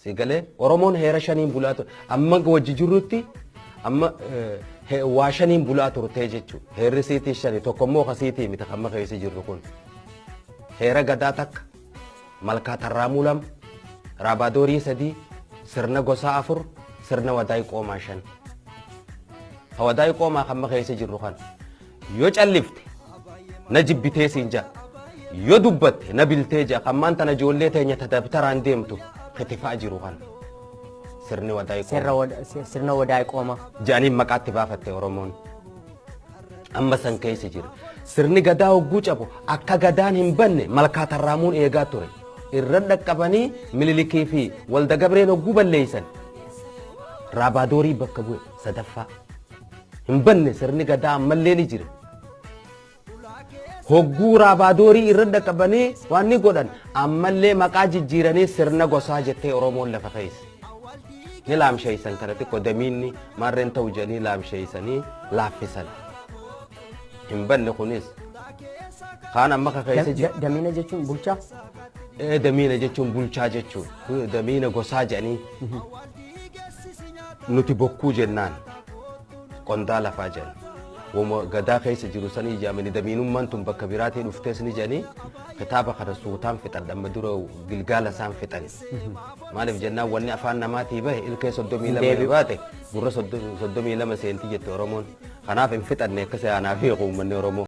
Si galee Oromoon heera shaniin bulaa ture. Amma wajji jirrutti amma waa shaniin bulaa turtee jechuudha. Heerri siitii shani tokko immoo kasiitii miti kan keessa jirru kun. Heera gadaa takka, malkaa tarraamuu lama, raabaadorii sadii, sirna gosaa afur, sirna wadaay qoomaa shan. Ha wadaay qoomaa kan keessa jirru kan yoo callifte na jibbitee siin ja'a. Yoo dubbatte na biltee ja'a. Kan maan tana ijoollee teenya ta dabtaraan deemtu kitifaa jiru kan. Sirni wadaay qoomaa. Sirna wadaay qoomaa. Ja'aniin maqaatti baafatte Oromoon. Amma san keessa jira. Sirni gadaa hogguu cabu akka gadaan hin banne malkaa tarraamuun eegaa ture. Irra dhaqqabanii Minilikii fi Walda Gabreen hogguu balleessan. Raabaadorii bakka bu'e sadaffaa. Hin banne sirni gadaa ammallee ni jira. Hogguu raabaadorii irra dhaqqabanii waan ni godhan ammallee maqaa jijjiiranii sirna gosaa jettee Oromoon lafa keessa. Ni laamsheessan kana xiqqoo damiinni maarreen ta'u jedhanii laamsheessanii laaffisan. Hin banne kunis. Kaan amma ka keessa jiru. Damiina jechuun bulchaa? Damiina jechuun bulchaa jechuudha. Damiina gosaa jedhanii. Nuti bokkuu jennaan. Qondaa lafaa jedhan. Woma gadaa keessa jiru sanii jedhamani damiinummaan tun bakka biraatii dhuftees ni jedhanii kitaaba kana suutaan fixadha amma dura gilgaala isaan fixan. Maaliif jennaan wanni afaan namaatii bahe ilkee 32 baate gurra 32 seenti jette Oromoon. Kanaaf hin fixanne akka se'anaa fi uummanni Oromoo.